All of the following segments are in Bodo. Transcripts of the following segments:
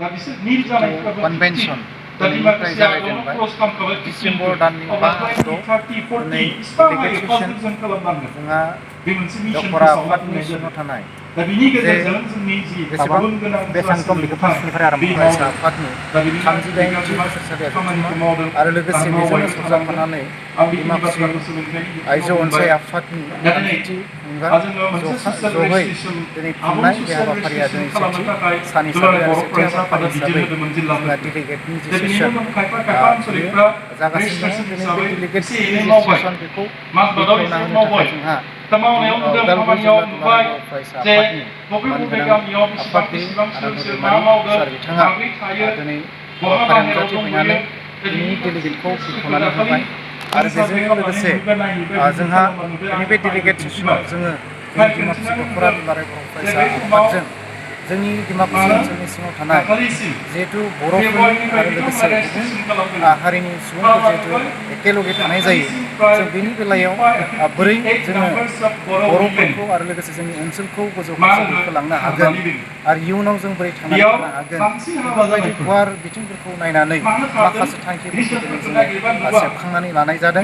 कन्वेन्सन दिनैनिफ्राय जागायजेनबाय डिसेम्बर दाननि 5-6 दिनै डेलिगेट सेसन जोंहा दखरा आफादनि सिङाव थानाय जे बेसेबां बेसेबां दं बेखौ फार्स्टनिफ्राय आरम्भ फरायसा आफादनि 38थि बोसोरसालिया जथुम्मा आरो लोगोसे बेजोंनो सरजाबफानानै डिमाकुसि आइजो अनसाय आफादनि 30थि मुगा जयै दिनै खुंनाय बे हाबाफारिया दिनै सेथि सान हिसाबै आरो सेथि हाबाफारि हिसाबै जोंहा डेलिगेटनि जि सेसन बेयो जागासिनो दङ। दिनै बे डेलिगेट सेसन बेखौ बेखेवना होनो थाखाय जोंहा उदालगुरि जिल्ला दुलाराय बर' फरायसा आफादनि मानगोनां आफादगिरि आनन्द दैमारि सार बिथाङा दिनै हाबाफारियाव नुजाथिफैनानै दिनैनि डेलिगेटखौ बेखेवनानै होबाय आरो बेजों लोगोसे जोंहा दिनै बे डेलिगेट सेसनाव जोङो जोंनि डिमाकुसि दखरा दुलाराय बर' फरायसा आफादजों जोंनि डिमाकुसि ओनसोलनि सिङाव थानाय जिहेतु बर'फोरनि आरो लोगोसे गुबुन हारिनि सुबुंफोर जिहेतु एखेलगे थानाय जायो जों बेनि बेलायाव बोरै जोङो बर'फोरखौ आरो लोगोसे जोंनि ओनसोलखौ गोजौ फारसे दैखोलांनो हागोन आरो इयुनाव जों बोरै थांनानै थानो हागोन बेफोरबायदि गुवार बिथिंफोरखौ नायनानै माखासे थांखिफोरखौ दिनै जोङो सेबखांनानै लानाय जादों।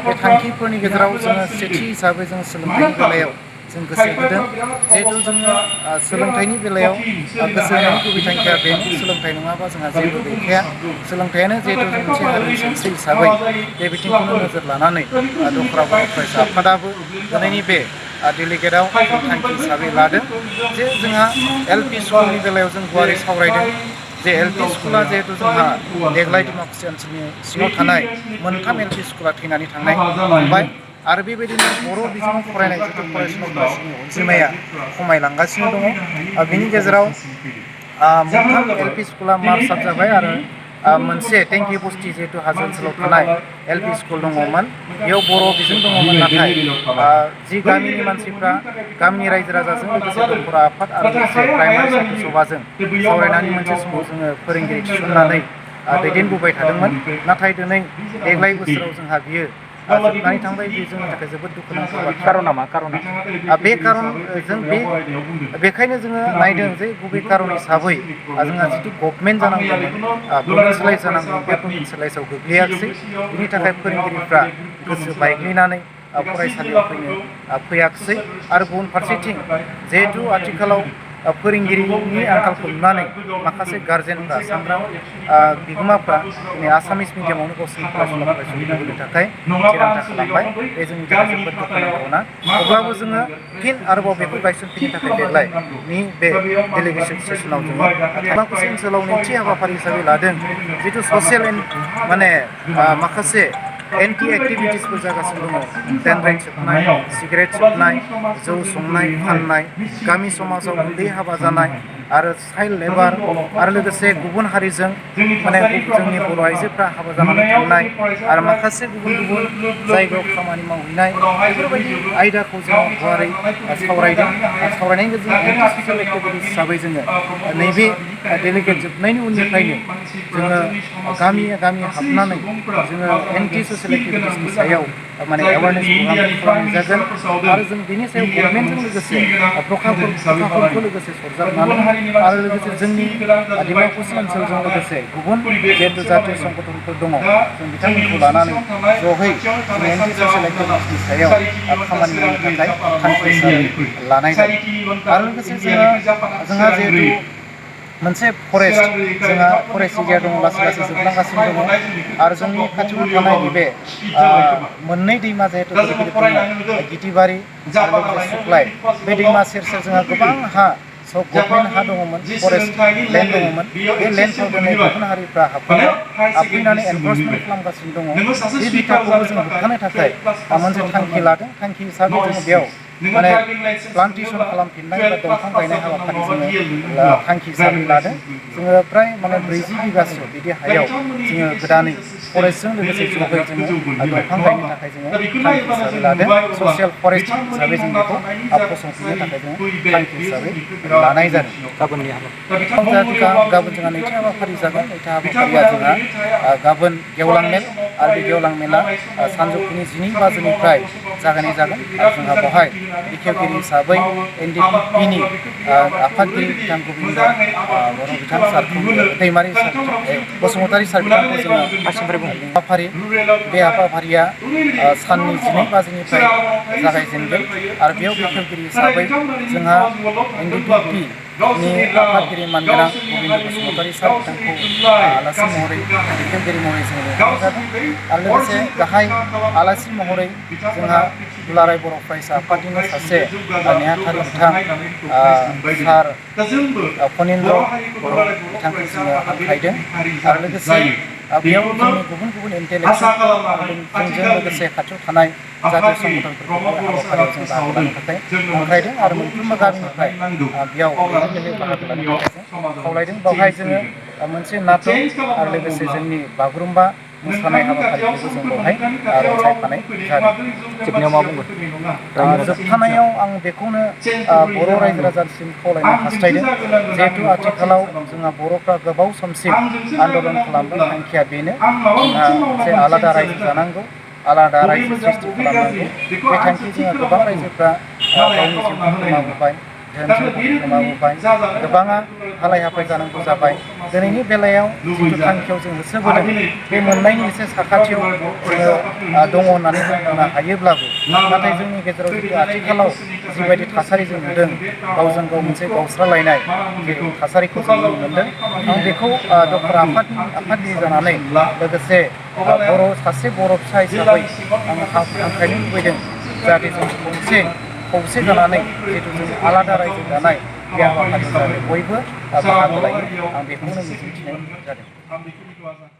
बे थांखिफोरनि गेजेराव जोङो सेथि हिसाबै जों सोलोंथाइनि बेलायाव जों गोसो होदों। जिहेतु जोङो सोलोंथाइनि बेलायाव गोसो होनायनि गुबै थांखिया बेनो सोलोंथाइ नङाबा जोंहा जेबो गैखाया। सोलोंथाइयानो जिहेतु मोनसे हारिनि सानस्रि हिसाबै बे बिथिंखौनो नोजोर लानानै दखरा बर' फरायसा आफादाबो दिनैनि बे डेलिगेटआव जों थांखि हिसाबै लादों जे जोंहा एलपि स्कुलनि बेलायाव जों गुवारै सावरायदों जे एलपि स्कुला जिहेतु जोंहा देग्लाय डिमाकुसि ओनसोलनि सिङाव थानाय 3 एलपि स्कुला थैनानै थांबाय आरो बेबायदिनो बर' बिजोङाव फरायनाय जिथु फरायसुला फरायसुलिनि अनजिमाया खमायलांगासिनो दङ। बिनि गेजेराव 3 एलपि स्कुला मार्च आउट जाबाय आरो मोनसे टेंकि बस्ति जिहेतु हाजो ओनसोलाव थानाय एलपि स्कुल दङमोन बेयाव बर' बिजों दङमोन नाथाय जि गामिनि मानसिफ्रा गामिनि रायजो राजाजों लोगोसे दखरा आफाद आरो लोगोसे प्राइमारि साहित्य सभाजों सावरायनानै मोनसे समाव जोङो फोरोंगिरि थिसननानै दैदेनबोबाय थादोंमोन। नाथाय दिनै देग्लाय बोसोराव जोंहा बियो जोबनानै थांबाय। बे जोंनि थाखाय जोबोद दुखुनांथाव बाथ्रा। कारना मा कारना बे कारन जों बेखायनो जोङो नायदों जे गुबै कारन हिसाबै जोंहा जिथु गभर्नमेन्ट जानांगौमोन प्रभिन्सियेलाइज जानांगौमोन बे प्रभिन्सियेलाइजआव गोग्लैयाखिसै। बिनि थाखाय फोरोंगिरिफ्रा गोसो बायग्लिनानै फरायसालियाव फैयाखिसै आरो गुबुन फारसेथिं जिहेतु आथिखालाव फोरोंगिरिनि आंखालखौ नुनानै माखासे गार्जेनफ्रा सांग्रां बिगोमाफ्रा दिनै आसामिस मिडियामावनो गावसोरनि फरायसुला फरायसुलिखौ होनो थाखाय थिरांथा खालामबाय। बे जोंनि थाखाय जोबोद दुखुनांथावना। अब्लाबो जोङो फिन आरोबाव बेखौ गायसनफिननो थाखाय देग्लायनि बे डेलिगेसन सेसनाव जोङो डिमाकुसि ओनसोलाव नैथि हाबाफारि हिसाबै लादों जिथु ससियेल माने माखासे एन्टि एक्टिभिटिसफोर जागासिनो दङ। डेनड्राइट सोबनाय, सिगारेट सोबनाय, जौ संनाय फाननाय, गामि समाजाव उन्दै हाबा जानाय आरो चाइल्ड लेबार आरो लोगोसे गुबुन हारिजों माने जोंनि बर' आइजोफ्रा हाबा जानानै थांनाय आरो माखासे गुबुन गुबुन जायगायाव खामानि मावहैनाय बेफोरबायदि आयदाखौ जोङो गुवारै सावरायदों। सावरायनायनि गेजेरजों एन्टि ससियेल एक्टिभिटिस हिसाबै जोङो नैबे डेलिगेट जोबनायनि उननिफ्रायनो जोङो गामि गामि हाबनानै जोङो एन्टि ससियेल एक्टिभिटिसनि सायाव माने एवारनेस प्रग्रामफोर खालामनाय जागोन आरो जों बेनि सायाव गभर्नमेन्टजों लोगोसे प्रखाखरखौ लोगोसे सरजाबनानै आरो लोगोसे जोंनि डिमाकुसि ओनसोलजों लोगोसे गुबुन जिहेतु जातीय संगठनफोर दङ जों बिथांमोनखौ लानानै जहै जों एन्टि ससियेल एक्टिभिटिसनि सायाव खामानि मावनो थाखाय थांखि हिसाबै लानाय जादों। आरो लोगोसे जोंहा जिहेतु मोनसे फरेस्ट जोंहा फरेस्ट एरिया दङ लासै लासै जोबलांगासिनो दङ आरो जोंनि खाथियाव थानाय नैबे मोननै दैमा जिहेतु गिदिर गिदिर दङ गिथिबारि आरो लोगोसे सुक्लाय बे दैमा सेर सेर जोंहा गोबां हा गभर्नमेन्ट हा दङमोन फरेस्ट लेन्ड दङमोन। बे लेन्डफ्राव दिनै गुबुन हारिफ्रा हाबफैनानै एनक्रचमेन्ट खालामगासिनो दङ। बे बिथाखौबो जों होबथानो थाखाय मोनसे थांखि लादों। थांखि हिसाबै जोङो बेयाव माने प्लान्टेसन खालामफिननाय बा दंफां गायनाय हाबाफारि जोङो थांखि हिसाबै लादों। जोङो फ्राय माने 40 बिगासो बिदि हायाव जोङो गोदानै फरेस्टजों लोगोसे जयै जोङो दंफां गायनो थाखाय जोङो थांखि हिसाबै लादों। ससियेल फरेस्ट हिसाबै जों बेखौ फसंफिननो थाखाय जोङो थांखि हिसाबै लानाय जादों। गाबोन जोंहा नैथि हाबाफारि जागोन। नैथि हाबाफारिया जोंहा गाबोन गेवलां मेल आरो बे गेवलां मेला सानजौफुनि 12 बाजिनिफ्राय जागायनाय जागोन आरो जोंहा बेवहाय बेखेवगिरि हिसाबै NDPP-नि आफादगिरि बिथां गबिन्द बर' बिथां दैमारि बसुमतारी सार बिथांखौ जोङो हाबाफारि बे हाबाफारिया साननि 12 बाजिनिफ्राय जागायजेनगोन आरो बेयाव बेखेवगिरि हिसाबै जोंहा NDPP-नि आफादगिरि मानगोनां गबिन्द बसुमतारी सार बिथांखौ आलासि महरै बेखेवगिरि महरै जों लेंहरनाय जादों आरो लोगोसे गाहाय आलासि महरै जोंहा दुलाराय बर' फरायसा आफादनिनो सासे नेहाथारि बिथां सार फनिन्द्र बर' बिथांखौ जोङो हांख्रायदों आरो लोगोसे बेयाव जोंनि गुबुन गुबुन इन्टेलेक्सुयेलजों लोगोसे खाथियाव थानाय जातीय संगठनफोरखौबो हाबाफारियाव जों बाहागो लानो थाखाय हांख्रायदों आरो मोनफ्रोमबो गामिनिफ्राय बेयाव लेभेल बाहागो लानो थाखाय जों खावलायदों। बावहाय जोङो मोनसे नाटक आरो लोगोसे जोंनि बागुरुम्बा मोसानाय हाबाफारिखौबो जों बेवहाय रंजायफानाय जादों। जोबनायाव मा बुंगोन? जोबथानायाव आं बेखौनो बर' रायजो राजासिम खावलायनो हास्थायदों जिहेतु आथिखालाव जोंहा बर'फ्रा गोबाव समसिम आन्दलन खालामदों। थांखिया बेनो जोंहा मोनसे आलादा रायजो जानांगौ, आलादा रायजो सृष्टि खालामनांगौ। बे थांखि जोंहा गोबां रायजोफ्रा गावनि जिउखौ गोमाबोबाय, धोन सम्पति गोमाबोबाय, गोबाङा हालाय हाफाय जानांगौ जाबाय। दिनैनि बेलायाव जिथु थांखियाव जों होसोबोदों बे मोननायनि एसे साखाथियाव जोङो दङ होननानै जों बुंनो हायोब्लाबो नाथाय जोंनि गेजेराव जिथु आथिखालाव जिबायदि थासारि जों नुदों गावजों गाव मोनसे गावस्रालायनाय जे थासारिखौ जों नुनो मोनदों। आं बेखौ दखरा आफादगिरि जानानै लोगोसे सासे बर' फिसा हिसाबै आं हांख्रायनो लुबैदों जाहाथे जों खौसे जानानै जिहेतु जों आलादा रायजो दानाय बे हाबाफारियाव जाहाथे बयबो बाहागो लायो आं बेखौनो मिजिंथिनाय जादों।